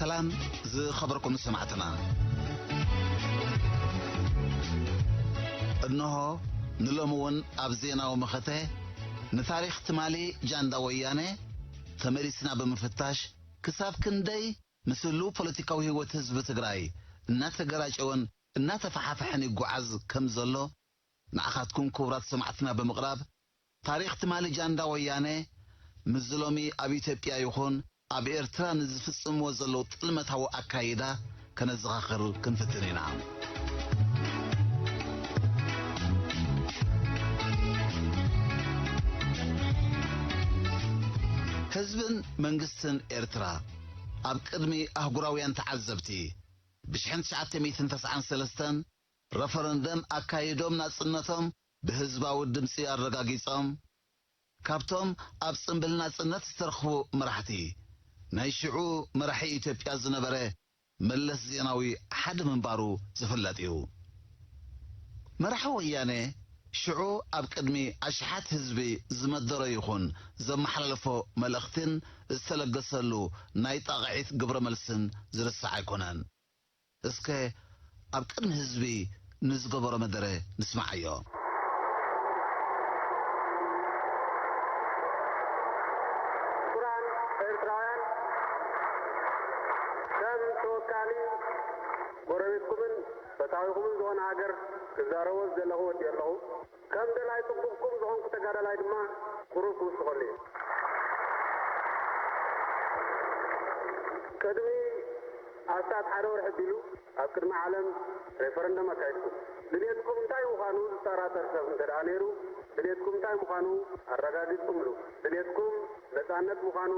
ሰላም ዝኸበርኩም ሰማዕትና። እነሆ ንሎሚ እውን ኣብ ዜናዊ መኸተ ንታሪኽ ትማሊ ጃንዳ ወያነ ተመሊስና ብምፍታሽ ክሳብ ክንደይ ምስ ህሉው ፖለቲካዊ ህይወት ህዝቢ ትግራይ እናተገራጨወን እናተፈሓፈሐን ይጓዓዝ ከም ዘሎ ንዓኻትኩም ክቡራት ሰማዕትና ብምቕራብ ታሪኽ ትማሊ ጃንዳ ወያነ ምስዚ ሎሚ ኣብ ኢትዮጵያ ይኹን ኣብ ኤርትራ ንዝፍጽምዎ ዘለዉ ጥልመታዊ ኣካይዳ ከነዘኻኽር ክንፍትን ኢና። ህዝብን መንግስትን ኤርትራ ኣብ ቅድሚ ኣህጉራውያን ተዓዘብቲ ብሽሕን ትሽዓተ ሚእትን ተስዓን ሰለስተን ረፈረንደም ኣካይዶም ናጽነቶም ብህዝባዊ ድምጺ ኣረጋጊጾም፣ ካብቶም ኣብ ጽምብል ናጽነት ዝተረኽቡ መራሕቲ፣ ናይ ሽዑ መራሒ ኢትዮጵያ ዝነበረ መለስ ዜናዊ ሓደ ምንባሩ ዝፍለጥ እዩ። መራሒ ወያነ ሽዑ ኣብ ቅድሚ ኣሽሓት ህዝቢ ዝመደሮ ይኹን ዘመሓላለፎ መልእኽትን ዝተለገሰሉ ናይ ጣቕዒት ግብረ መልስን ዝርሳዕ ኣይኮነን። እስከ ኣብ ቅድሚ ህዝቢ ንዝገበሮ መደረ ንስምዓዮ። ክቡራን ኤርትራውያን፣ ከም ተወካሊ ጎረቤትኩምን ፈታዊኹምን ዝኾነ ሃገር ክዛረቦ ዝደለኹ ወዲ ኣለኹ። ከም ደላይ ጽቡቕኩም ዝኾንኩ ተጋዳላይ ድማ ቁሩብ ክውስኸሉ እዩ። ቅድሚ ኣስታት ሓደ ወርሒ ኣቢሉ ኣብ ቅድሚ ዓለም ሬፈረንደም ኣካይድኩም። ድሌትኩም እንታይ ምዃኑ ዝጠራጠር ሰብ እንተ ደኣ ነይሩ፣ ድሌትኩም እንታይ ምዃኑ ኣረጋጊጽኩምሉ። ድሌትኩም ነጻነት ምዃኑ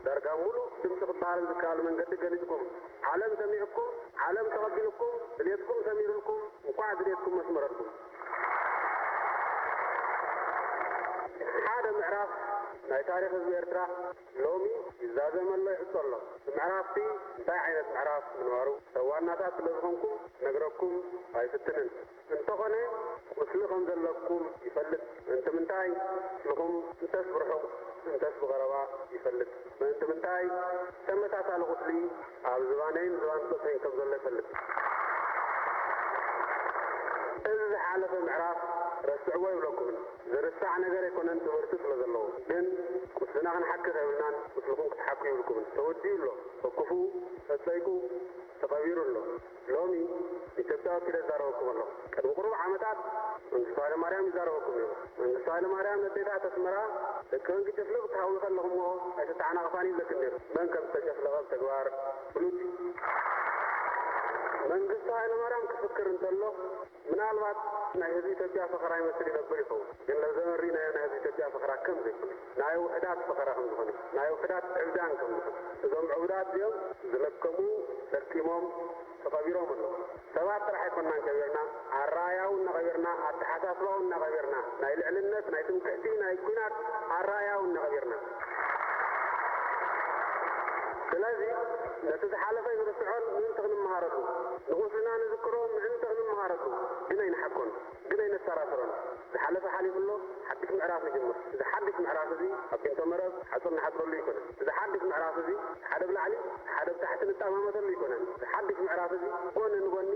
ዳርጋ ሙሉእ ድምጺ ክበሃል ዝከኣል መንገዲ ገሊጽኩም። ዓለም ሰሚዕኩም፣ ዓለም ተቐቢልኩም፣ ድሌትኩም ሰሚሩልኩም፣ እንኳዕ ድሌትኩም መስመረልኩም። ሓደ ምዕራፍ ናይ ታሪኽ ህዝቢ ኤርትራ ሎሚ ይዛዘመ ኣሎ፣ ይሕጾ ኣሎ። እቲ ምዕራፍቲ እንታይ ዓይነት ምዕራፍ ምንባሩ፣ ሰብ ዋናታት ስለ ዝኾንኩም ክነግረኩም ኣይፍትንን። እንተኾነ፣ ቁስሊ ከም ዘለኩም ይፈልጥ። ምእንቲ ምንታይ? ቁስልኹም እንተስ ብርሑቕ እንተስ ብቐረባ ይፈልጥ። ምእንቲ ምንታይ? ተመሳሳሊ ቁስሊ ኣብ ዝባነይን ዝባን ርእሰይን ከም ዘሎ ይፈልጥ። እዚ ዝሓለፈ ምዕራፍ ረስዕዎ ይብለኩምን። ዝርሳዕ ነገር ኣይኮነን፣ ትምህርቲ ስለ ዘለዎ። ግን ቁስልና ክንሓኪ ከይብልናን ቁስልኹም ክትሓኩ ይብልኩምን። ተወዲኡ ኣሎ። ተክፉ፣ ጸጸይቁ፣ ተቐቢሩ ኣሎ። ሎሚ ኢትዮጵያ ወኪለ እዛረበኩም ኣለኹ። ቅድሚ ቁሩብ ዓመታት መንግስቱ ሃይለማርያም ይዛረበኩም ነይሩ። መንግስቱ ሃይለማርያም ነዴታት ኣስመራ ደቂ መንግስቲ ጭፍልቕ ትሃዊ ከለኹምዎ ኣይተተዓናቕፋን ይብለክን ነይሩ። መን ከም ዝተጨፍለቐ ብተግባር ፍሉጥ እዩ። መንግስቱ ሃይለማርያም ክፍክር እንተሎ ምናልባት ናይ ህዝቢ ኢትዮጵያ ፈኸራ ይመስል ይነብር ይኸውን። ግን ለዘመን ርኢናዮ ናይ ህዝቢ ኢትዮጵያ ፈኸራ ከም ዘይኮነ፣ ናይ ውሑዳት ፈኸራ ከም ዝኾነ፣ ናይ ውሑዳት ዕብዳን ከም ዝኾነ፣ እዞም ዕቡዳት እዚኦም ዝለከሙ ለኪሞም ተቐቢሮም ኣለዉ። ሰባት ጥራሕ ኣይኮናን ቀቢርና፣ ኣረኣእያ እውን እናቐቢርና፣ ኣተሓሳስባ እውን እናቐቢርና፣ ናይ ልዕልነት፣ ናይ ትምክሕቲ፣ ናይ ኲናት ኣረኣእያ እውን እናቐቢርና። ስለዚ ነቲ ዝሓለፈ ኣይንርስዖን፣ ምእንቲ ክንመሃረሉ፣ ንቑስልና ንዝክሮ ምእንቲ ክንመሃረሉ፣ ግን ኣይንሓኮን፣ ግን ኣይነተራስሮን። ዝሓለፈ ሓሊፉ ኣሎ፣ ሓድሽ ምዕራፍ ንጅምር። እዚ ሓድሽ ምዕራፍ እዚ ኣብ ቢንቶ መረብ ሓጹር ንሓጽረሉ ኣይኮነን። እዚ ሓድሽ ምዕራፍ እዚ ሓደ ብላዕሊ ሓደ ብታሕቲ ንጠማመተሉ ኣይኮነን። እዚ ሓድሽ ምዕራፍ እዚ ጎኒ ንጎኒ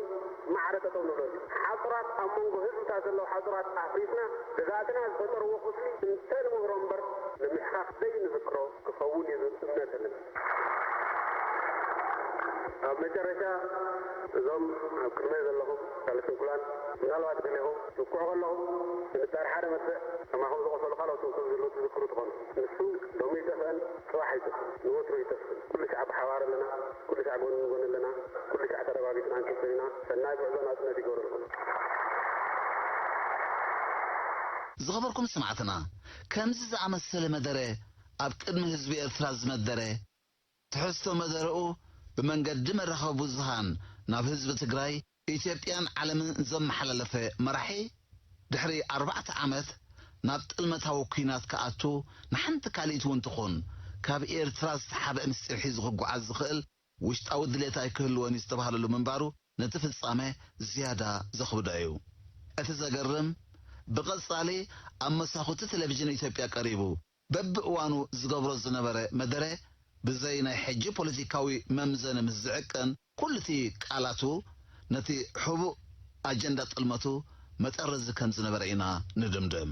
ማዕረ ጠጠው ንብለሉ። ሓጹራት፣ ኣብ መንጎ ህዝብታት ዘለዉ ሓጹራት ኣፍሪስና፣ ገዛእትና ዝፈጠርዎ ቁስሊ እንተ ንምህሮ እምበር ንምሕኻኽ ዘይንዝክሮ ክኸውን እዩ ዝብል እምነት ኣለኒ። ኣብ መጨረሻ፣ እዞም ኣብ ቅድመይ ዘለኹም ኣካለ ስንኩላን፣ ምናልባት ገሊኹም ትውቅዑ ከለኹም፣ ንጣር ሓደ መድፍዕ ከማኹም ዝቖሰሉ ካልኦት እውን ከም ዘለዉ ትዝክሩ ትኾኑ። ንሱ ሎሚ ኣይጠፍአን፣ ጽባሕ ኣይጠፍእን፣ ንወትሩ ኣይጠፍእን። ኩሉ ሻዕ ብሓባር ኣለና፣ ኩሉ ሻዕ ጎኒ ንጎኒ ኣለና፣ ኩሉ ሻዕ ተረጋጊጽና ክንቅጽል ኢና። ሰናይ ጉዕዞ ናጽነት ይገብረልኩም። ዝኸበርኩም ሰማዕትና፣ ከምዚ ዝኣመሰለ መደረ ኣብ ቅድሚ ህዝቢ ኤርትራ ዝመደረ፣ ትሕዝቶ መደረኡ ብመንገዲ መራኸቢ ብዙሃን ናብ ህዝቢ ትግራይ፣ ኢትዮጵያን ዓለምን ዘመሓላለፈ መራሒ፣ ድሕሪ ኣርባዕተ ዓመት ናብ ጥልመታዊ ኲናት ክኣቱ፣ ንሓንቲ ካልኢት እውን ትኹን ካብ ኤርትራ ዝተሓብአ ምስጢር ሒዙ ክጓዓዝ ዝኽእል ውሽጣዊ ድሌት ኣይክህልዎን እዩ ዝተባህለሉ ምንባሩ ነቲ ፍጻመ ዝያዳ ዘኽብዶ እዩ። እቲ ዘገርም፣ ብቐጻሊ ኣብ መሳኹቲ ቴሌቪዥን ኢትዮጵያ ቀሪቡ በብእዋኑ ዝገብሮ ዝነበረ መደረ ብዘይ ናይ ሕጂ ፖለቲካዊ መምዘኒ ምስ ዝዕቀን፣ ኩሉ እቲ ቃላቱ ነቲ ሕቡእ ኣጀንዳ ጥልመቱ መጠረዚ ከም ዝነበረ ኢና ንድምድም።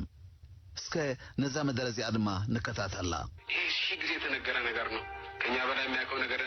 እስከ ነዛ መደረ እዚኣ ድማ ንከታተላ። ይህ ሺህ ጊዜ የተነገረ ነገር ነው። ከኛ በላይ የሚያውቀው ነገር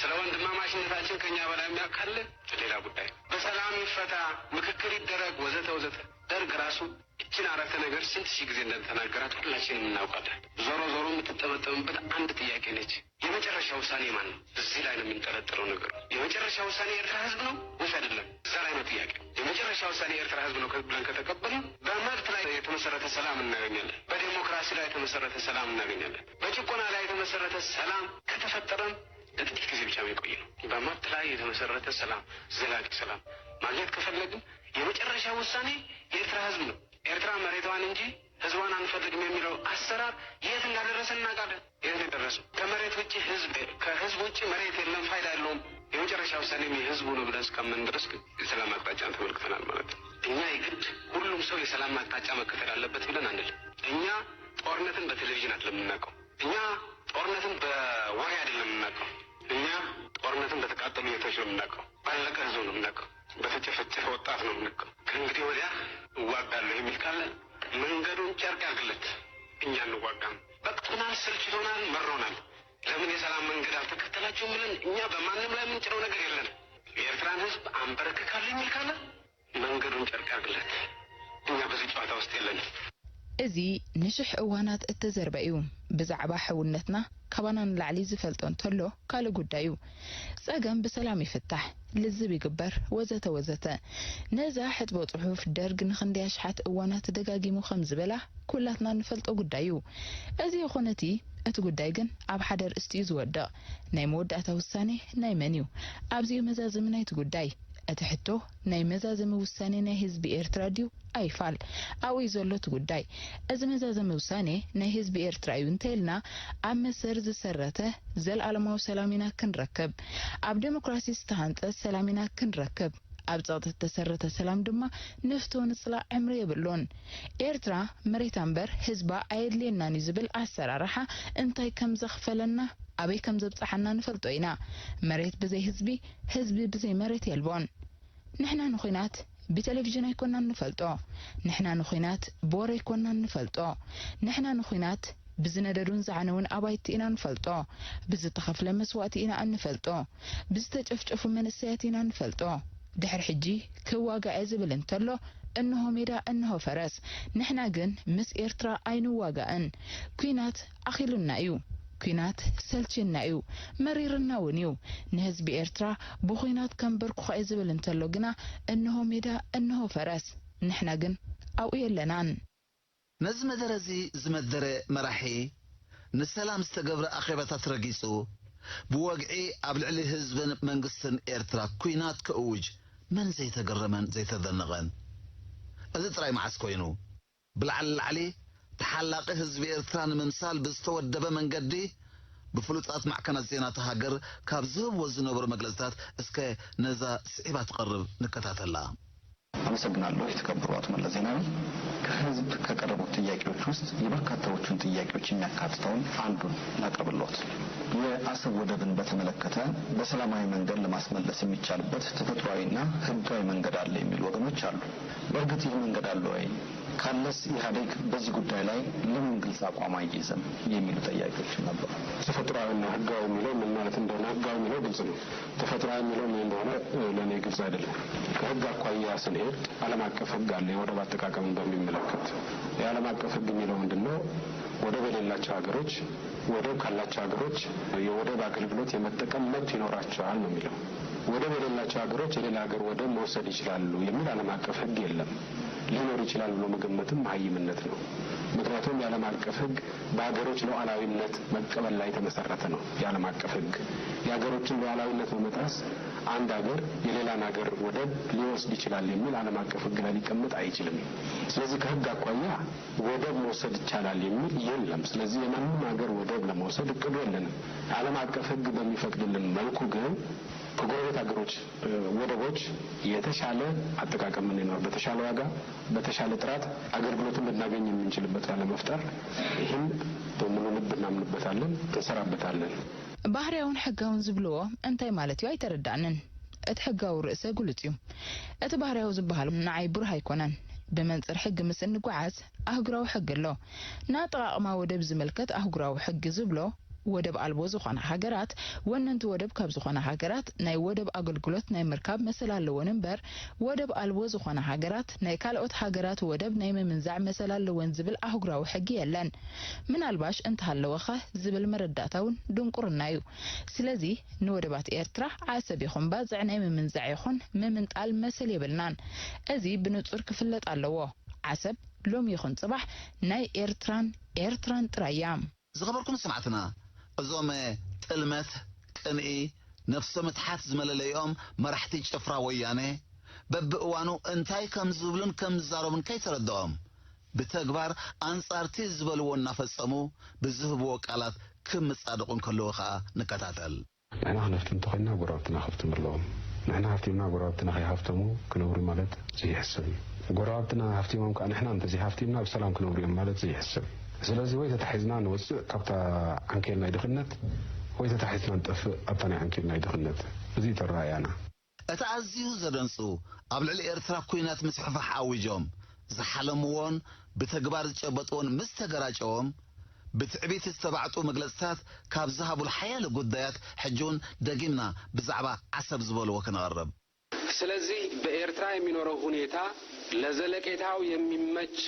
ስለ ወንድማማችነታችን ከኛ በላይ የሚያውቅ ካለ ሌላ ጉዳይ። በሰላም ይፈታ፣ ምክክር ይደረግ፣ ወዘተ ወዘተ። ደርግ ራሱ እችን አረፍተ ነገር ስንት ሺህ ጊዜ እንደተናገራት ሁላችንም እናውቃለን። ዞሮ ዞሮ የምትጠመጠምበት አንድ ጥያቄ ነች። የመጨረሻ ውሳኔ ማን ነው? እዚህ ላይ ነው የሚንጠለጠለው ነገሩ። የመጨረሻ ውሳኔ የኤርትራ ህዝብ ነው ወይስ አይደለም? እዛ ላይ ነው ጥያቄው። የመጨረሻ ውሳኔ የኤርትራ ህዝብ ነው ብለን ከተቀበልን በመብት ላይ የተመሰረተ ሰላም እናገኛለን። በዴሞክራሲ ላይ የተመሰረተ ሰላም እናገኛለን። በጭቆና ላይ የተመሰረተ ሰላም ከተፈጠረም ለጥቂት ጊዜ ብቻ የሚቆይ ነው። በመብት ላይ የተመሰረተ ሰላም፣ ዘላቂ ሰላም ማግኘት ከፈለግን የመጨረሻ ውሳኔ የኤርትራ ህዝብ ነው። ኤርትራ መሬቷን እንጂ ህዝቧን አንፈልግም የሚለው አሰራር የት እንዳደረሰ እናውቃለን። የት ነው የደረሰው? ከመሬት ውጭ ህዝብ፣ ከህዝብ ውጭ መሬት የለም፣ ፋይዳ የለውም፣ የመጨረሻ ውሳኔም የህዝቡ ነው ብለን እስከምን ድረስ ግን የሰላም አቅጣጫን ተመልክተናል ማለት ነው። እኛ የግድ ሁሉም ሰው የሰላም አቅጣጫ መከተል አለበት ብለን አንልም። እኛ ጦርነትን በቴሌቪዥን አይደለም የምናውቀው። እኛ ጦርነትን በወሬ አይደለም የምናውቀው። እኛ ጦርነትን በተቃጠሉ ቤቶች ነው የምናውቀው፣ ባለቀ ህዝብ ነው የምናውቀው፣ በተጨፈጨፈ ወጣት ነው የምናውቀው። ከእንግዲህ ወዲያ እዋጋለሁ የሚል ካለ መንገዱን ጨርቅ ያርግለት። እኛ እንዋጋም። በቅቶናል፣ ሰልችቶናል፣ መሮናል። ለምን የሰላም መንገድ አልተከተላችሁም ብለን እኛ በማንም ላይ የምንጭነው ነገር የለንም። የኤርትራን ህዝብ አንበረክካለሁ የሚል ካለ መንገዱን ጨርቅ ያርግለት። እኛ በዚህ ጨዋታ ውስጥ የለንም። እዚ ንሽሕ እዋናት እተዘርበ እዩ። ብዛዕባ ሕውነትና ካባና ንላዕሊ ዝፈልጦ እንተሎ ካልእ ጉዳይ እዩ። ጸገም ብሰላም ይፍታሕ፣ ልዝብ ይግበር፣ ወዘተ ወዘተ። ነዛ ሕጥቦ ጽሑፍ ደርግ ንኽንደይ ኣሽሓት እዋናት ደጋጊሙ ከም ዝበላ ኩላትና እንፈልጦ ጉዳይ እዩ። እዚ ይኹን እቲ፣ እቲ ጉዳይ ግን ኣብ ሓደ ኣርእስቲ እዩ ዝወድቕ። ናይ መወዳእታ ውሳኔ ናይ መን እዩ? ኣብዚ እዩ መዛዘሚ ናይቲ ጉዳይ። እቲ ሕቶ ናይ መዛዘሚ ውሳኔ ናይ ህዝቢ ኤርትራ ድዩ ኣይፋል ኣብኡ እዩ ዘሎ እቲ ጉዳይ። እዚ መዛዘሚ ውሳኔ ናይ ህዝቢ ኤርትራ እዩ እንተኢልና ኣብ መሰር ዝሰረተ ዘልኣለማዊ ሰላም ኢና ክንረክብ፣ ኣብ ደሞክራሲ ዝተሃንጸ ሰላም ኢና ክንረክብ። ኣብ ጸቕጢ ዝተሰረተ ሰላም ድማ ንፍቶ ንጽላእ ዕምሪ የብሉን። ኤርትራ መሬታ እምበር ህዝባ ኣየድልየናን እዩ ዝብል ኣሰራርሓ እንታይ ከም ዘኽፈለና ኣበይ ከም ዘብጽሓና ንፈልጦ ኢና። መሬት ብዘይ ህዝቢ፣ ህዝቢ ብዘይ መሬት የልቦን። ንሕና ንኹናት ብቴሌቪዥን ኣይኮናን ንፈልጦ። ንሕና ንኹናት ብወረ ኣይኮናን ንፈልጦ። ንሕና ንኹናት ብዝነደዱን ዝዓነውን ኣባይቲ ኢና ንፈልጦ። ብዝተኸፍለ መስዋእቲ ኢና እንፈልጦ። ብዝተጨፍጨፉ መንእሰያት ኢና ንፈልጦ። ድሕሪ ሕጂ ክዋጋእ እየ ዝብል እንተሎ፣ እንሆ ሜዳ እንሆ ፈረስ። ንሕና ግን ምስ ኤርትራ ኣይንዋጋእን። ኲናት ኣኺሉና እዩ። ኲናት ሰልችዩና እዩ። መሪርና እውን እዩ። ንህዝቢ ኤርትራ ብኹናት ከንበርክኾ እየ ዝብል እንተሎ ግና፣ እንሆ ሜዳ እንሆ ፈረስ። ንሕና ግን ኣብኡ የለናን። ነዚ መደረ እዚ ዝመደረ መራሒ ንሰላም ዝተገብረ ኣኼባታት ረጊጹ ብወግዒ ኣብ ልዕሊ ህዝብን መንግስትን ኤርትራ ኲናት ከእውጅ መን ዘይተገረመን ዘይተደነቐን? እዚ ጥራይ መዓስ ኮይኑ? ብላዕሊ ላዕሊ ተሓላቒ ህዝቢ ኤርትራ ንምምሳል ብዝተወደበ መንገዲ ብፍሉጣት ማዕከናት ዜና እታ ሃገር ካብ ዝህብዎ ዝነበሩ መግለጽታት እስከ ነዛ ስዒባ ትቐርብ ንከታተላ። አመሰግናለሁ የተከበሩ አቶ መለስ ዜናዊ። ከህዝብ ከቀረቡት ጥያቄዎች ውስጥ የበርካታዎቹን ጥያቄዎች የሚያካትተውን አንዱን ላቅርብልዎት። የአሰብ ወደብን በተመለከተ በሰላማዊ መንገድ ለማስመለስ የሚቻልበት ተፈጥሯዊና ህጋዊ መንገድ አለ የሚሉ ወገኖች አሉ። በእርግጥ ይህ መንገድ አለ ወይ? ካለስ ኢህአዴግ በዚህ ጉዳይ ላይ ለምን ግልጽ አቋም አይይዝም? የሚሉ ጥያቄዎችም ነበሩ። ተፈጥሯዊና ህጋዊ የሚለው ምን ማለት እንደሆነ፣ ህጋዊ የሚለው ግልጽ ነው። ተፈጥሯዊ የሚለው ምን እንደሆነ ለእኔ ግልጽ አይደለም። ከህግ አኳያ ስንሄድ ዓለም አቀፍ ህግ አለ የወደብ አጠቃቀምን በሚመለከት። የዓለም አቀፍ ህግ የሚለው ምንድን ነው? ወደብ የሌላቸው ሀገሮች ወደብ ካላቸው ሀገሮች የወደብ አገልግሎት የመጠቀም መብት ይኖራቸዋል ነው የሚለው። ወደብ የሌላቸው ሀገሮች የሌላ ሀገር ወደብ መውሰድ ይችላሉ የሚል ዓለም አቀፍ ህግ የለም። ሊኖር ይችላል ብሎ መገመትም መሀይምነት ነው። ምክንያቱም የዓለም አቀፍ ህግ በሀገሮች ሉዓላዊነት መቀበል ላይ የተመሰረተ ነው። የዓለም አቀፍ ህግ የሀገሮችን ሉዓላዊነት በመጣስ አንድ ሀገር የሌላን ሀገር ወደብ ሊወስድ ይችላል የሚል ዓለም አቀፍ ህግ ላይ ሊቀመጥ አይችልም። ስለዚህ ከህግ አኳያ ወደብ መውሰድ ይቻላል የሚል የለም። ስለዚህ የማንም ሀገር ወደብ ለመውሰድ እቅዱ የለንም። ዓለም አቀፍ ህግ በሚፈቅድልን መልኩ ግን ከጎረቤት ሀገሮች ወደቦች የተሻለ አጠቃቀም እንዲኖር፣ በተሻለ ዋጋ፣ በተሻለ ጥራት አገልግሎትን ልናገኝ የምንችልበት ለመፍጠር ይህን በሙሉ ልብ እናምንበታለን፣ እንሰራበታለን። ባህርያውን ሕጋውን ዝብልዎ እንታይ ማለት እዩ ኣይተረዳእንን። እቲ ሕጋዊ ርእሰ ግሉጽ እዩ። እቲ ባህርያዊ ዝበሃል ንዓይ ብሩህ ኣይኮነን። ብመንጽር ሕጊ ምስ እንጓዓዝ ኣህጉራዊ ሕጊ ኣሎ። ንኣጠቓቕማ ወደብ ዝምልከት ኣህጉራዊ ሕጊ ዝብሎ ወደብ ኣልቦ ዝኾና ሃገራት፣ ወነንቲ ወደብ ካብ ዝኾና ሃገራት ናይ ወደብ ኣገልግሎት ናይ ምርካብ መሰል ኣለወን እምበር፣ ወደብ ኣልቦ ዝኾና ሃገራት ናይ ካልኦት ሃገራት ወደብ ናይ ምምንዛዕ መሰል ኣለወን ዝብል ኣህጉራዊ ሕጊ የለን። ምናልባሽ እንተሃለወኸ ዝብል መረዳእታ እውን ድንቁርና እዩ። ስለዚ ንወደባት ኤርትራ ዓሰብ ይኹን ባጽዕ ናይ ምምንዛዕ ይኹን ምምንጣል መሰል የብልናን። እዚ ብንጹር ክፍለጥ ኣለዎ። ዓሰብ ሎሚ ይኹን ጽባሕ ናይ ኤርትራን ኤርትራን ጥራይ እያ። ዝኸበርኩም ሰማዕትና፣ እዞም ጥልመት፣ ቅንኢ፣ ነፍሰ ምትሓት ዝመለለይኦም መራሕቲ ጭፍራ ወያነ፣ በብእዋኑ እንታይ ከም ዝብሉን ከም ዝዛረቡን ከይተረድኦም፣ ብተግባር ኣንጻርቲ ዝበልዎ እናፈጸሙ ብዝህብዎ ቃላት ክምጻደቑ እንከለዉ ኸኣ ንከታተል። ንሕና ክነፍትም እንተኾይንና ጎረባብትና ከፍትሙ ኣለዎም። ንሕና ሃፍቲምና ጎረባብትና ከይሃፍተሙ ክነብሩ ማለት ዘይሕሰብ እዩ። ጎረባብትና ሃፍቲሞም ከኣ ንሕና እንተዘይሃፍቲምና ብሰላም ክነብሩ እዮም ማለት ዘይሕሰብ እዩ። ስለዚ ወይ ተታሒዝና ንወጽእ ካብታ ዓንኬል ናይ ድኽነት ወይ ተታሒዝና ንጠፍእ ኣብታ ናይ ዓንኬል ናይ ድኽነት። እዚ እዩ ተረኣእያና። እቲ ኣዝዩ ዘደንጹ፣ ኣብ ልዕሊ ኤርትራ ኲናት ምስፍሕፋሕ ኣዊጆም ዝሓለምዎን ብተግባር ዝጨበጥዎን ምስ ተገራጨዎም፣ ብትዕቢት ዝተባዕጡ መግለጽታት ካብ ዝሃቡሉ ሓያለ ጉዳያት፣ ሕጂ እውን ደጊምና ብዛዕባ ዓሰብ ዝበልዎ ክነቕርብ። ስለዚህ በኤርትራ የሚኖረው ሁኔታ ለዘለቄታው የሚመች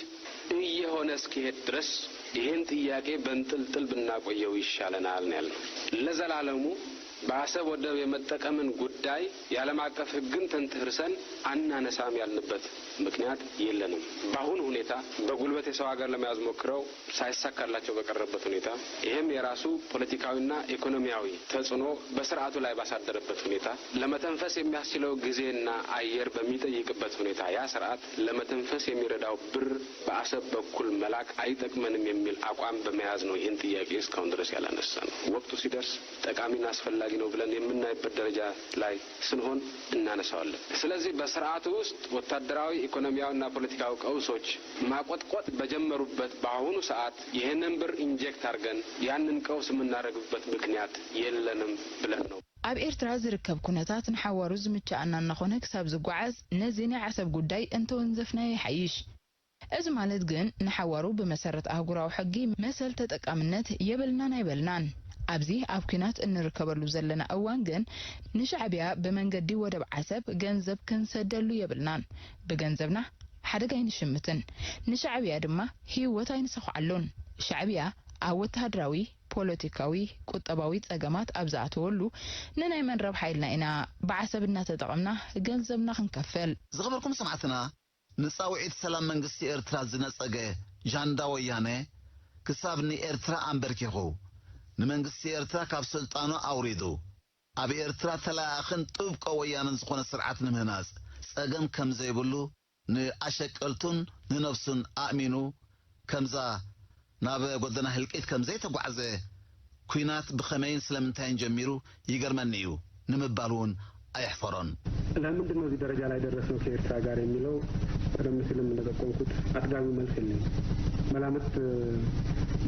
እየሆነ እስኪሄድ ድረስ ይህን ጥያቄ በንጥልጥል ብናቆየው ይሻለናል ነው ያልነው። ለዘላለሙ በአሰብ ወደብ የመጠቀምን ጉዳይ የዓለም አቀፍ ሕግን ተንተርሰን አናነሳም ያልንበት ምክንያት የለንም። በአሁኑ ሁኔታ በጉልበት የሰው ሀገር ለመያዝ ሞክረው ሳይሳካላቸው በቀረበት ሁኔታ፣ ይህም የራሱ ፖለቲካዊና ኢኮኖሚያዊ ተጽዕኖ በስርዓቱ ላይ ባሳደረበት ሁኔታ፣ ለመተንፈስ የሚያስችለው ጊዜና አየር በሚጠይቅበት ሁኔታ፣ ያ ስርዓት ለመተንፈስ የሚረዳው ብር በአሰብ በኩል መላክ አይጠቅመንም የሚል አቋም በመያዝ ነው ይህን ጥያቄ እስካሁን ድረስ ያላነሳነው። ወቅቱ ሲደርስ ጠቃሚና አስፈላጊ ነው ብለን የምናይበት ደረጃ ላይ ስንሆን እናነሳዋለን። ስለዚህ በስርዓቱ ውስጥ ወታደራዊ፣ ኢኮኖሚያዊና ፖለቲካዊ ቀውሶች ማቆጥቆጥ በጀመሩበት በአሁኑ ሰዓት ይህንን ብር ኢንጀክት አድርገን ያንን ቀውስ የምናደርግበት ምክንያት የለንም ብለን ነው። ኣብ ኤርትራ ዝርከብ ኩነታት ንሓዋሩ ዝምችኣና እናኾነ ክሳብ ዝጓዓዝ፣ ነዚ ናይ ዓሰብ ጉዳይ እንተወንዘፍናዮ ይሓይሽ። እዚ ማለት ግን ንሓዋሩ ብመሰረት ኣህጉራዊ ሕጊ መሰል ተጠቃምነት የብልናን ኣይበልናን። ኣብዚ ኣብ ኲናት እንርከበሉ ዘለና እዋን ግን ንሻዕቢያ ብመንገዲ ወደብ ዓሰብ ገንዘብ ክንሰደሉ የብልናን። ብገንዘብና ሓደጋ ኣይንሽምትን። ንሻዕቢያ ድማ ህይወት ኣይንሰኹዓሉን። ሻዕቢያ ኣብ ወተሃደራዊ፣ ፖለቲካዊ፣ ቁጠባዊ ጸገማት ኣብ ዝኣተወሉ ንናይ መን ረብሓ ኢልና ኢና ብዓሰብ እናተጠቐምና ገንዘብና ክንከፍል? ዝኸበርኩም ሰማዕትና፣ ንጻውዒት ሰላም መንግስቲ ኤርትራ ዝነጸገ ጃንዳ ወያነ ክሳብ ንኤርትራ ኣንበርኪኹ፣ ንመንግስቲ ኤርትራ ካብ ስልጣኑ ኣውሪዱ፣ ኣብ ኤርትራ ተለኣኣኽን ጥብቆ ወያነን ዝኾነ ስርዓት ንምህናጽ ጸገም ከም ዘይብሉ፣ ንኣሸቀልቱን ንነብሱን ኣእሚኑ ከምዛ ናብ ጎደና ህልቂት ከም ዘይተጓዕዘ፣ ኲናት ብኸመይን ስለምንታይን ጀሚሩ ይገርመኒ እዩ ንምባል እውን ኣየሕፈሮን። ለምንድን ነው እዚህ ደረጃ ላይ ደረስነው ከኤርትራ ጋር የሚለው ቀደም ሲልም እንደጠቆምኩት አጥጋቢ መልስ የለኝም። መላምት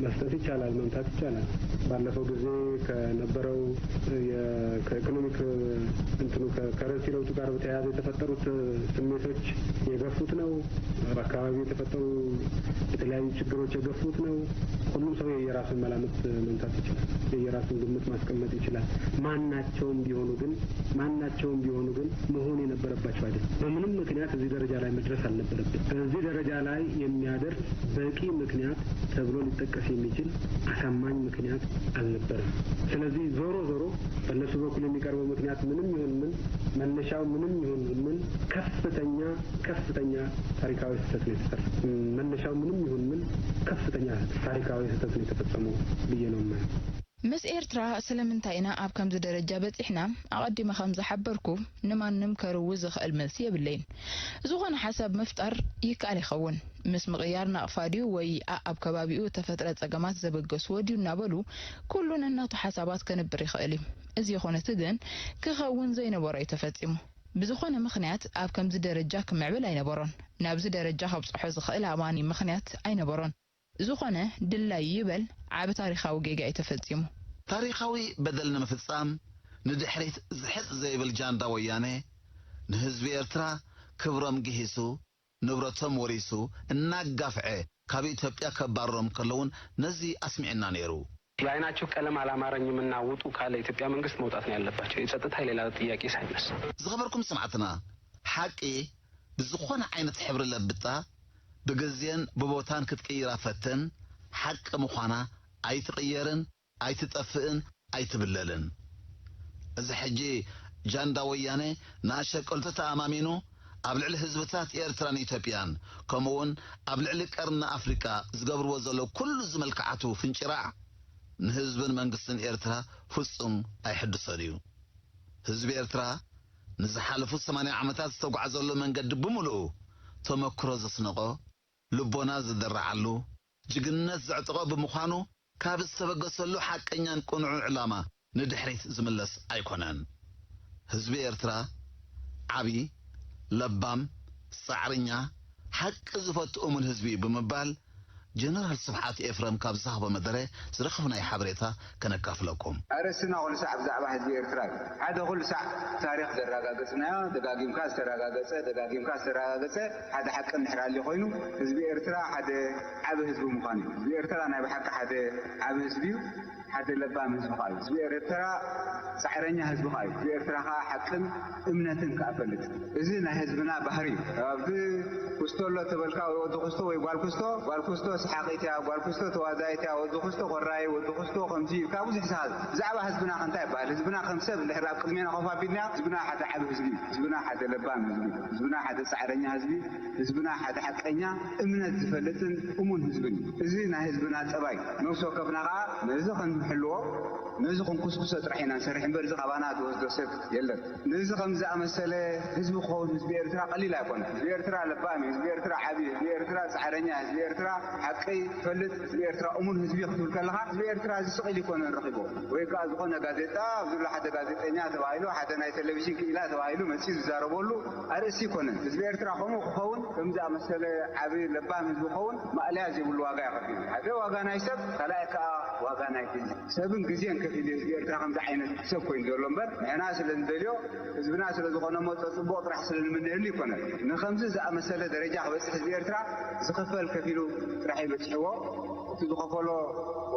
መስጠት ይቻላል፣ መምታት ይቻላል። ባለፈው ጊዜ ከነበረው የ-፣ ከኢኮኖሚክ እንትኑ ከ-፣ ከረንሲ ለውጡ ጋር በተያያዘ የተፈጠሩት ስሜቶች የገፉት ነው። በአካባቢው የተፈጠሩ የተለያዩ ችግሮች የገፉት ነው። ሁሉም ሰው የየራሱን መላምት መምታት ይችላል፣ የየራሱን ግምት ማስቀመጥ ይችላል። ማናቸውም ቢሆኑ ግን፣ ማናቸውም ቢሆኑ ግን መሆን የነበረባቸው አይደለም። በምንም ምክንያት እዚህ ደረጃ ላይ መድረስ አልነበረብን። እዚህ ደረጃ ላይ የሚያደርስ በቂ ምክንያት ተብሎ ሊጠቀስ የሚችል አሳማኝ ምክንያት አልነበረም። ስለዚህ ዞሮ ዞሮ በእነሱ በኩል የሚቀርበው ምክንያት ምንም ይሁን ምን፣ መነሻው ምንም ይሁን ምን፣ ከፍተኛ፣ ከፍተኛ ታሪካዊ ስህተት ነው የተሰራ። መነሻው ምንም ይሁን ምን፣ ከፍተኛ ታሪካዊ ስህተት ነው የተፈጸመው ብዬ ነው የማየው። ምስ ኤርትራ ስለምንታይ ኢና ኣብ ከምዚ ደረጃ በጺሕና? ኣቐዲመ ከም ዝሓበርኩ፣ ንማንም ከርዊ ዝኽእል መልሲ የብለይን። ዝኾነ ሓሳብ ምፍጣር ይከኣል ይኸውን። ምስ ምቕያር ናቕፋ ድዩ ወይ ኣኣብ ከባቢኡ እተፈጥረ ጸገማት ዘበገስዎ ድዩ እናበሉ፣ ኩሉ ነናቱ ሓሳባት ከንብር ይኽእል እዩ። እዚ ይኹን እቲ ግን፣ ክኸውን ዘይነበሮ እዩ ተፈጺሙ። ብዝኾነ ምኽንያት ኣብ ከምዚ ደረጃ ክምዕብል ኣይነበሮን። ናብዚ ደረጃ ከብጽሖ ዝኽእል ኣማኒ ምኽንያት ኣይነበሮን። ዝኾነ ድላይ ይበል ዓቢ ታሪኻዊ ጌጋ እዩ ተፈጺሙ። ታሪኻዊ በደል ንምፍጻም ንድሕሪት ዝሕጽ ዘይብል ጃንዳ ወያነ፣ ንህዝቢ ኤርትራ ክብሮም ግሂሱ፣ ንብረቶም ወሪሱ፣ እናጋፍዐ ካብ ኢትዮጵያ ከባርሮም ከለውን ነዚ ኣስሚዕና ነይሩ። የአይናችሁ ቀለም አላማረኝምና ውጡ ካለ የኢትዮጵያ መንግስት መውጣት ነው ያለባቸው። የጸጥታ የሌላ ጥያቄ ሳይነሳ። ዝኸበርኩም ሰማዕትና፣ ሓቂ ብዝኾነ ዓይነት ሕብሪ ለብጣ፣ ብግዜን ብቦታን ክትቅይራ ፈትን፣ ሓቂ ምዃና ኣይትቕየርን፣ ኣይትጠፍእን፣ ኣይትብለልን። እዚ ሕጂ ጃንዳ ወያነ ንኣሸቀልቱ ተኣማሚኑ ኣብ ልዕሊ ህዝብታት ኤርትራን ኢትዮጵያን፣ ከምኡውን ኣብ ልዕሊ ቀርኒ ኣፍሪቃ ዝገብርዎ ዘሎ ኩሉ ዝመልክዓቱ ፍንጭራዕ ንህዝብን መንግስትን ኤርትራ ፍጹም ኣይሕድሶን እዩ። ህዝቢ ኤርትራ ንዝሓለፉ ሰማንያ ዓመታት ዝተጓዕዘሉ መንገዲ ብምሉኡ ተመክሮ ዘስነቖ፣ ልቦና ዝደረዓሉ፣ ጅግንነት ዘዕጠቖ ብምዃኑ፣ ካብ ዝተበገሰሉ ሓቀኛን ቅኑዕን ዕላማ ንድሕሪት ዝምለስ ኣይኮነን። ህዝቢ ኤርትራ ዓቢ፣ ለባም፣ ጻዕረኛ፣ ሓቂ ዝፈቱ እሙን ህዝቢ እዩ ብምባል ጀነራል ስብሓት ኤፍረም ካብ ዝሃቦ መደረ ዝረኸብናዮ ሓበሬታ ከነካፍለኩም። ኣርእስትና ኩሉ ሳዕ ብዛዕባ ህዝቢ ኤርትራ እዩ። ሓደ ኩሉ ሳዕ ታሪኽ ዘረጋገጽናዮ፣ ደጋጊምካ ዝተረጋገጸ፣ ደጋጊምካ ዝተረጋገጸ ሓደ ሓቂ እንድሕር ኣልዩ ኮይኑ፣ ህዝቢ ኤርትራ ሓደ ዓቢ ህዝቢ ምዃኑ እዩ። ህዝቢ ኤርትራ ናይ ብሓቂ ሓደ ዓቢ ህዝቢ እዩ። ሓደ ለባም ህዝቢ ከኣ እዩ። ህዝቢ ኤርትራ ጻዕረኛ ህዝቢ ከኣ እዩ። ህዝቢ ኤርትራ ከኣ ሓቅን እምነትን ከኣ ፈልጥ። እዚ ናይ ህዝብና ባህሪ እዩ። ኣብዚ ኩስቶ ኣሎ ተበልካ ወይ ወዲ ኩስቶ ወይ ጓል ኩስቶ፣ ጓል ኩስቶ ሰሓቒት እያ፣ ጓል ኩስቶ ተዋዛኢት እያ፣ ወዲ ኩስቶ ኮራይ፣ ወዲ ኩስቶ ከምዚ ኢልካ ብዙሕ ሰሓ-፣ ብዛዕባ ህዝብና ከ እንታይ ይበሃል? ህዝብና ከም ሰብ እንድሕር ኣብ ቅድሜና ኮፍ ኣቢልና፣ ህዝብና ሓደ ዓቢ ህዝቢ እዩ። ህዝብና ሓደ ለባም ህዝቢ እዩ። ህዝብና ሓደ ጻዕረኛ ህዝቢ፣ ህዝብና ሓደ ሓቀኛ እምነት ዝፈልጥን እሙን ህዝብን እዩ። እዚ ናይ ህዝብና ጠባይ እዩ። ነፍሲ ወከፍና ከኣ ነዚ ክንሕልዎ፣ ነዚ ክንኩስኩሶ ጥራሕ ኢና ንሰርሕ እምበር፣ እዚ ካባና ዝወስዶ ሰብ የለን። ነዚ ከም ዝኣመሰለ ህዝቢ ክኸውን ህዝቢ ኤርትራ ቀሊል ኣይኮነን። ህዝቢ ኤርትራ ለባም እዩ። ህዝቢ ኤርትራ ዓቢ እዩ። ህዝቢ ኤርትራ ጻዕረኛ፣ ህዝቢ ኤርትራ ሓቂ ይፈልጥ፣ ህዝቢ ኤርትራ እሙን ህዝቢ እዩ ክትብል ከለኻ፣ ህዝቢ ኤርትራ እዚ ስቕ ኢሉ ይኮነን ረኺቦ። ወይ ከኣ ዝኾነ ጋዜጣ፣ ኣብዚ ዘሎ ሓደ ጋዜጠኛ ተባሂሉ፣ ሓደ ናይ ቴሌቪዥን ክኢላ ተባሂሉ መጺኡ ዝዛረበሉ ኣርእስቲ ይኮነን። ህዝቢ ኤርትራ ከምኡ ክኸውን፣ ከም ዝኣመሰለ ዓቢ ለባም ህዝቢ ክኸውን ማእለያ ዘይብሉ ዋጋ እዩ ከፊሉ። ሓደ ዋጋ ናይ ሰብ፣ ካልኣይ ከኣ ዋጋ ናይ ግዜ። ሰብን ግዜን ከፊሉ ህዝቢ ኤርትራ ከምዚ ዓይነት ሰብ ኮይኑ ዘሎ እምበር፣ ንሕና ስለ ንደልዮ፣ ህዝብና ስለ ዝኾነ እሞ ጽቡቕ ጥራሕ ስለ ንምነየሉ ይኮነን። ንኸምዚ ዝኣመሰለ ደረጃ ክበጽሕ ህዝቢ ኤርትራ ዝኽፈል ከፊሉ ጥራሕ እዩ በጺሕዎ። እቲ ዝኸፈሎ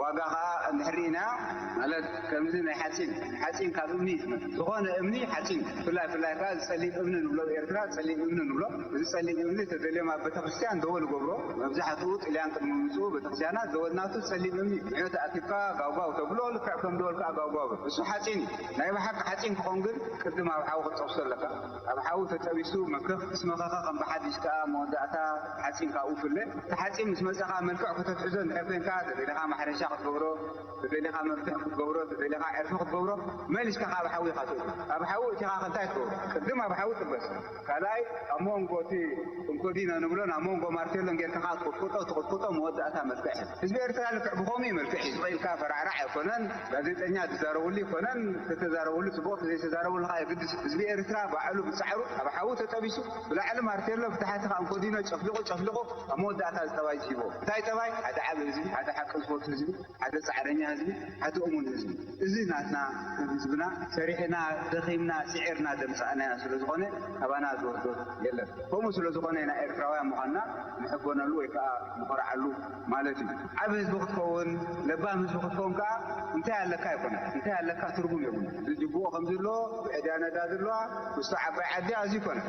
ዋጋ ከኣ እንድሕር ርኢናዮ፣ ማለት ከምዚ ናይ ሓጺን፣ ሓጺን ካብ እምኒ እዩ ዝመጽእ። ዝኾነ እምኒ ሓጺን እዩ። ብፍላይ፣ ብፍላይ ከኣ ዝጸሊም እምኒ ንብሎ፣ ኣብ ኤርትራ ጸሊም እምኒ ንብሎ። እዚ ጸሊም እምኒ ተደልዮም ኣብ ቤተክርስትያን ደወል ይገብሮ። መብዛሕትኡ ጥልያን ቅድሚ ምምጽኡ ቤተክርስትያናት ደወል ናቱ ጸሊም እምኒ እዩ። ንዑ ተኣኪብካ ጋውጋው ተብሎ፣ ልክዕ ከም ደወል ከኣ ጋውጋው። እሱ ሓጺን እዩ። ናይ ብሓቂ ሓጺን ክኾን ግን ቅድም ኣብ ሓዊ ክትጠብሶ ኣለካ። ኣብ ሓዊ ተጠቢሱ መከኽ ምስ መኸኸ ከም ብሓድሽ ከኣ መወዳእታ ሓጺን ካብኡ ይፍለ። እቲ ሓጺን ምስ መጸኻ መልክዕ ከተትሕዞ እንድሕር ኮንካ፣ ተደሊኻ ማሕረሻ ክትገብሮ፣ ተደሊኻ መፍትሕ ክትገብሮ፣ ተደሊኻ ዕርፊ ክትገብሮ፣ መሊስካ ካብ ሓዊ ኢኻ ትእቱ። ኣብ ሓዊ እቲኻ ከ እንታይ ትገብሮ? ቅድም ኣብ ሓዊ ጥበስ። ካልኣይ፣ ኣብ መንጎ እቲ እንኮዲኖ ንብሎን ኣብ መንጎ ማርቴሎን ጌርካ ከኣ ትቕጥቅጦ፣ ትቕጥቅጦ፣ መወዳእታ መልክዕ እዩ። ህዝቢ ኤርትራ ልክዕ ብኸምኡ እዩ መልክዕ ሒዙ። ስቕ ኢልካ ፈራዕራዕ ኣይኮነን። ጋዜጠኛ ዝዛረበሉ ኣይኮነን። ተተዛረበሉ ጽቡቕ፣ ተዘይተዛረበሉ ከኣ የግድስ። ህዝቢ ኤርትራ ባዕሉ ብጻዕሩ ኣብ ሓዊ ተጠቢሱ፣ ብላዕሊ ማርቴሎ፣ ብታሕቲ ከኣ እንኮዲኖ ጨፍሊቑ፣ ጨፍሊቑ ኣብ መወዳእታ እዚ ጠባይ ዝሂቦ። እንታይ ጠባይ? ሓደ ዓቢ ህዝቢ፣ ሓደ ሓቂ ዝፈቱ ህዝቢ፣ ሓደ ጻዕረኛ ህዝቢ፣ ሓደ እሙን ህዝቢ። እዚ ናትና ከም ህዝብና ሰሪሕና፣ ደኺምና፣ ጽዒርና ዘምጻእናዮ ስለ ዝኾነ ካባና ዝወስዶ የለን። ከምኡ ስለ ዝኾነ ኢና ኤርትራውያን ምዃንና ንሕበነሉ ወይ ከኣ ንኾርዓሉ ማለት እዩ። ዓቢ ህዝቢ ክትከውን፣ ለባም ህዝቢ ክትከውን ከኣ እንታይ ኣለካ ኣይኮነን። እንታይ ኣለካ ትርጉም የብሉን። እዚ ጅግኦ ከም ዘሎ፣ ብዕድያ ነዳዲ ኣለዋ፣ ውስቶ ዓባይ ዓዲ ኣዝዩ ይኮነ።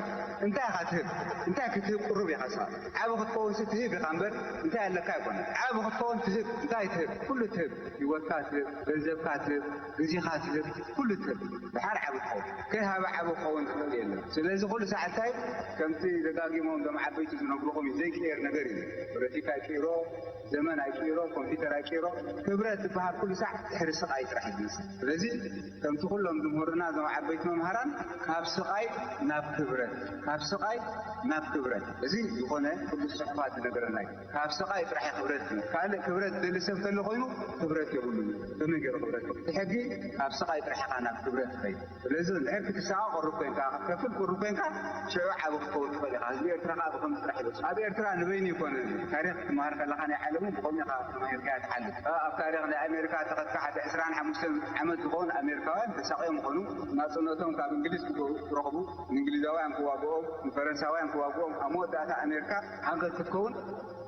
እንታይ ኢኻ ትህብ? እንታይ ክትህብ ቅሩብ ኢኻ ንስኻ? ዓቢ ክትከውንሲ ትህብ ኢኻ እምበር እንታይ ኣለካ ኣይኮነን። ዓቢ ክትከውን ትህብ። እንታይ ትህብ? ኩሉ ትህብ። ህይወትካ ትህብ፣ ገንዘብካ ትህብ፣ ግዜኻ ትህብ፣ ኩሉ ትህብ። ድሓር ዓቢ ትኸውን። ከይሃበ ዓቢ ክኸውን ዝኽእል የለን። ስለዚ ኩሉ ሳዕ እንታይ ከምቲ ደጋጊሞም እዞም ዓበይቲ ዝነግሩኹም እዩ፣ ዘይቅየር ነገር እዩ። ፖለቲካ ይቅይሮ፣ ዘመን ኣይቅይሮ፣ ኮምፒውተር ኣይቅይሮ፣ ክብረት ዝበሃል ኩሉ ሳዕ ድሕሪ ስቓይ ጥራሕ እዩ ዝመጽእ። ስለዚ ከምቲ ኩሎም ዝምህሩና እዞም ዓበይቲ መምሃራን፣ ካብ ስቓይ ናብ ክብረት፣ ካብ ስቓይ ናብ ክብረት። እዚ ዝኾነ ቅዱስ ጽሑፋት ዝነግረና እዩ። ካብ ስቓይ ጥራሕ እዩ ክብረት ዝመጽእ። ካልእ ክብረት ዝደሊ ሰብ ተሎ ኮይኑ ክብረት የብሉን። ከመይ ገይሩ ክብረት? እቲ ሕጊ ካብ ስቓይ ጥራሕ ኢኻ ናብ ክብረት ትኸይድ። ስለዚ እንድሕር ክትሳቐ ቅሩብ ኮይንካ፣ ክትከፍል ቅሩብ ኮይንካ፣ ሽዑ ዓቢ ክትከውን ትኽእል ኢኻ። ህዝቢ ኤርትራ ከኣ ብኸምዚ ጥራሕ ይበጽሕ። ኣብ ኤርትራ ንበይኑ ይኮነ፣ ታሪኽ ክትመሃር ከለኻ ናይ ዓለም ብኸምኡ ኢኻ ተማሂርካ ትሓልፍ። ኣብ ታሪኽ ናይ ኣሜሪካ ተኸትካ ሓደ ዕስራን ሓሙሽተን ዓመት ዝኾኑ ኣሜሪካውያን ተሳቕዮም ይኾኑ። ናጽነቶም ካብ እንግሊዝ ክረኽቡ፣ ንእንግሊዛውያን ክዋግኦም፣ ንፈረንሳውያን ክዋግኦም፣ ኣብ መወዳእታ ኣሜሪካ ሃገር ክትከውን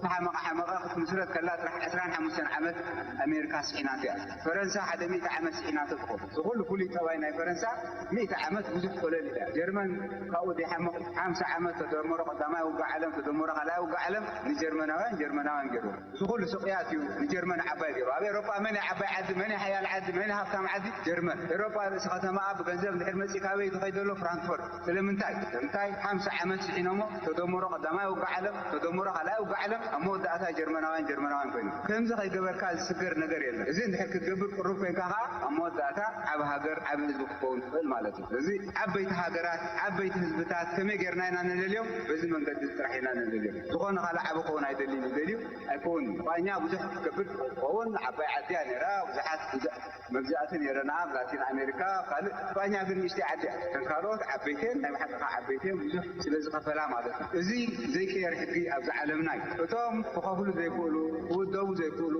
ተሓመቐ ሓመቐ ክትምስረት ከላ ጥራሕ ዕስራን ሓሙሽተን ዓመት ኣሜሪካ ስሒናቶ እያ። ፈረንሳ ሓደ ሚእቲ ዓመት ስሒናቶ ትኸውን። እዚ ኩሉ ፍሉይ ጠባይ ናይ ፈረንሳ ሚእቲ ዓመት ብዙሕ ኮለል ኢላ። ጀርመን ካብኡ ዘይሓምቕ ሓምሳ ዓመት ተደመሮ ቀዳማይ ውግእ ዓለም፣ ተደመሮ ካልኣይ ውግእ ዓለም ንጀርመናውያን ጀርመናውያን ገይሩ። እዚ ኩሉ ስቕያት እዩ ንጀርመን ዓባይ ገይሩ። ኣብ ኤሮጳ መን እዩ ዓባይ ዓዲ፣ መን እዩ ሓያል ዓዲ፣ መን እዩ ሃብታም ዓዲ? ጀርመን። ኤሮጳ ርእሲ ከተማኣ ብገንዘብ እንድሕር መጺእ ካበይ እዩ ዝኸይድ ዘሎ? ፍራንክፈርት። ስለምንታይ? ስለምንታይ? ሓምሳ ዓመት ስሒኖሞ፣ ተደምሮ ቀዳማይ ውግእ ዓለም፣ ተደምሮ ካልኣይ ውግእ ዓለም፣ ኣብ መወዳእታ ጀርመናውያን ጀርመናውያን ኮይኖም። ከምዚ ከይገበርካ ዝስገር ነገር የለን። እዚ እንድሕር ክትገብር ቅሩብ ኮይንካ ኸዓ ኣብ መወዳእታ ዓብ ሃገር፣ ዓብ ህዝቢ ክትከውን ትኽእል ማለት እዩ። ስለዚ ዓበይቲ ሃገራት፣ ዓበይቲ ህዝብታት ከመይ ጌርና ኢና ንደልዮም? በዚ መንገዲ ጥራሕ ኢና ንደልዮም። ዝኾነ ካልእ ዓብ ክኸውን ኣይደልይን ይደልዩ ኣይኮን። ስጳኛ ብዙሕ ክትገብር ትኽእል ትኸውን፣ ዓባይ ዓዲ እያ ነይራ፣ ብዙሓት ብዙሕ መግዛእቲ ነይረና፣ ኣብ ላቲን ኣሜሪካ፣ ኣብ ካልእ። ስጳኛ ግን ንእሽተይ ዓዲ እያ። ከም ካልኦት ዓበይቲ እየን፣ ናይ ብሓቂ ከዓ ዓበይቲ እየን፣ ብዙሕ ስለ ዝኸፈላ ማለት እዩ። እዚ ዘይቅየር ሕጊ ኣብዛ ዓለምና እዩ። እቶም ክኸፍሉ ዘይክእሉ፣ ክውደቡ ዘይክእሉ፣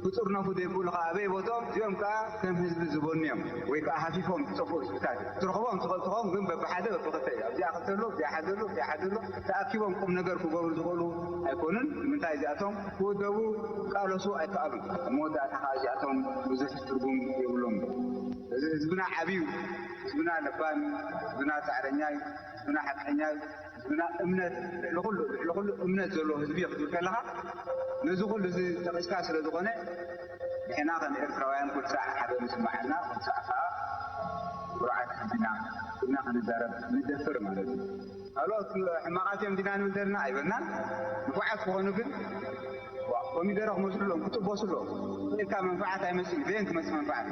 ክጥርነፉ ዘይክእሉ ከዓ ኣበይ ቦትኦም? እዚኦም ከዓ ከም ህዝቢ ዝበኑ እዮም፣ ወይ ከዓ ሃፊፎም ዝጠፍኡ ህዝብታት እዮም። ክትረኽቦም ትኽእል ትኸውን፣ ግን በብሓደ በብኽልተ እዩ። ኣብዚኣ ክልተ ኣሎ፣ ኣብዚኣ ሓደ ኣሎ፣ ኣብዚኣ ሓደ ኣሎ። ተኣኪቦም ቁም ነገር ክገብሩ ዝኽእሉ ኣይኮኑን። ንምንታይ? እዚኣቶም ክውደቡ ክቃለሱ ኣይከኣሉን። ኣብ መወዳእታ ከዓ እዚኣቶም ብዙሕ ትርጉም የብሎም። እዚ ህዝብና ዓብዩ፣ ህዝብና ለባም እዩ፣ ህዝብና ፃዕረኛ እዩ፣ ህዝብና ሓቀኛ እዩ፣ ህዝብና እምነት ልዕሊ ኩሉ፣ ልዕሊ ኩሉ እምነት ዘለዎ ህዝቢ እዩ ክትብል ከለኻ ነዚ ኩሉ እዚ ጠቒስካ ስለ ዝኾነ ንሕና ከም ኤርትራውያን ኩሉ ሳዕ ሓደ ምስማዓና፣ ኩሉ ሳዕ ከዓ ብሩዓት ህዝብና ኩልና ክንዛረብ ንደፍር ማለት እዩ። ካልኦት ሕማቓት እዮም ዲና ንብል ዘለና ኣይበልናን። ንፉዓት ክኾኑ ግን ዋ፣ ኮሚደረ ክመስሉ ኣለዎም፣ ክጥበሱ ኣለዎም። ኢልካ መንፍዓት ኣይመጽእን። በየን ትመጽእ መንፍዓት?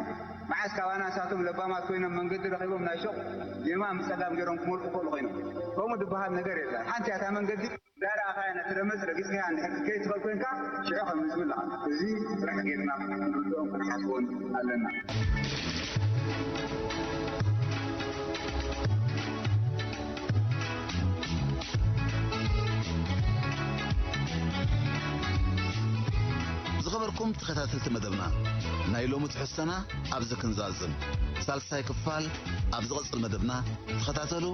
መዓስ ካባና እሳቶም ለባማት ኮይኖም መንገዲ ረኺቦም ናይ ሹቕ ጌማ ምስ ጸጋም ገይሮም ክመልኡ ክኽእሉ ኮይኖም። ከምኡ ዝበሃል ነገር የለን። ሓንቲ እያ እታ መንገዲ። እንዳረኣኻያ ነቲ ረመጽ ረጊጽካያ እንድሕር ክትከይድ ትኽእል ኮይንካ ሽዑ ከም ህዝቢ ኣለኻ። እዚ ጥራሕ ጌርና ክንርድኦም ክንሓስቦን ኣለና። ዝኸበርኩም ተኸታተልቲ መደብና፣ ናይ ሎሚ ትሕዝቶና ኣብዚ ክንዛዝም። ሳልሳይ ክፋል ኣብ ዝቐጽል መደብና ተኸታተሉ።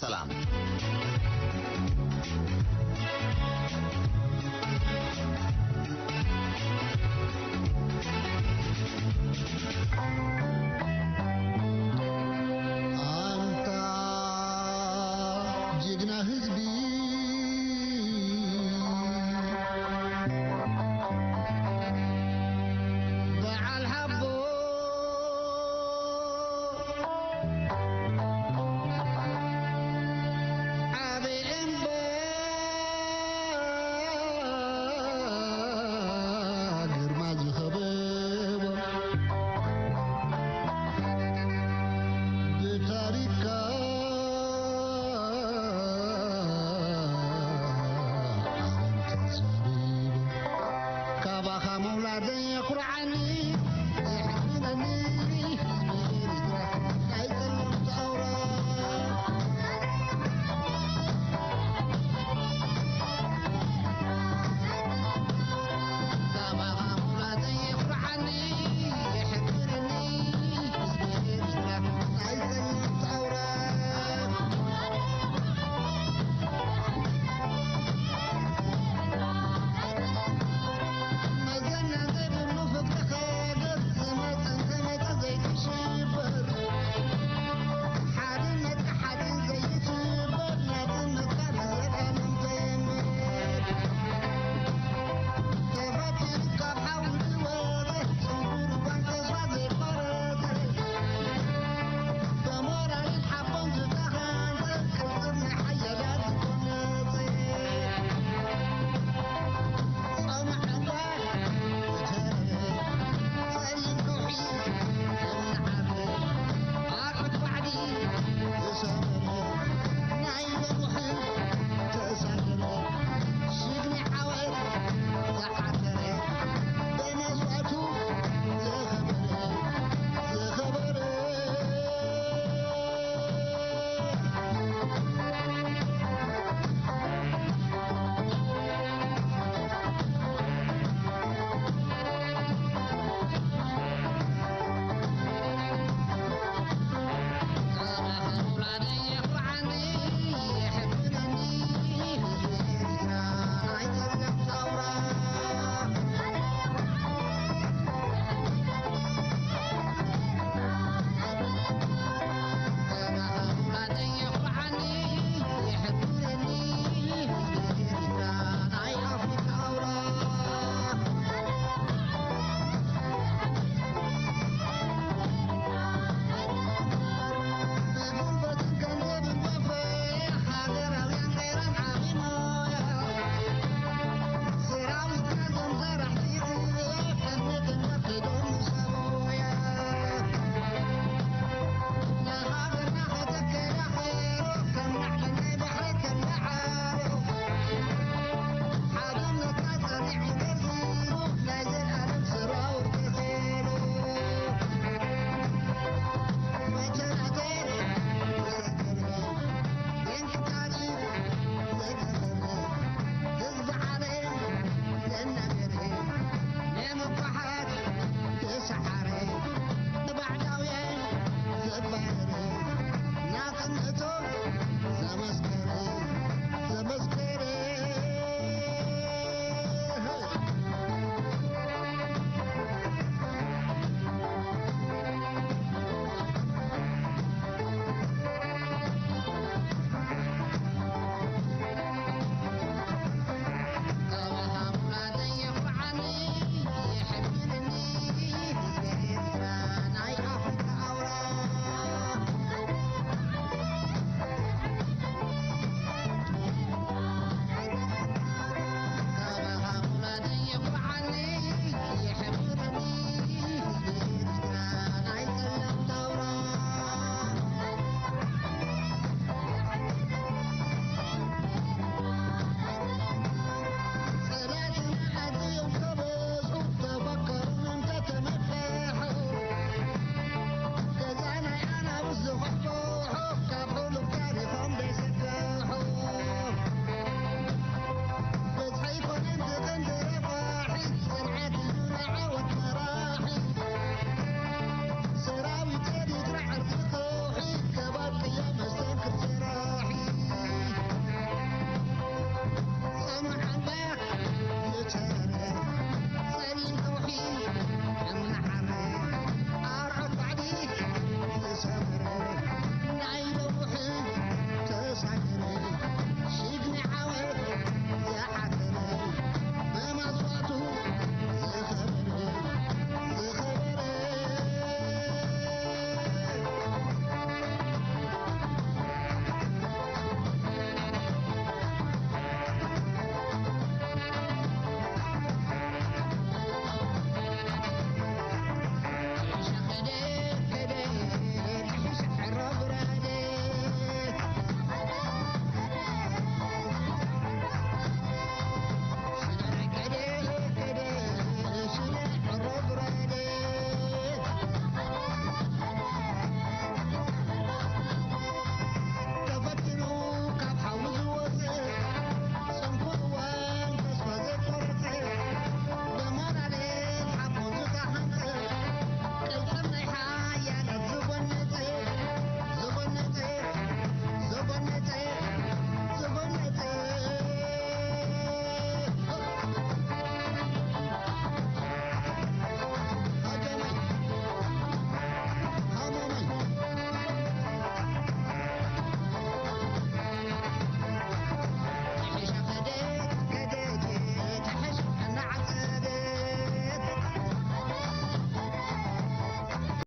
ሰላም። ኣንታ ጅግና ህዝቢ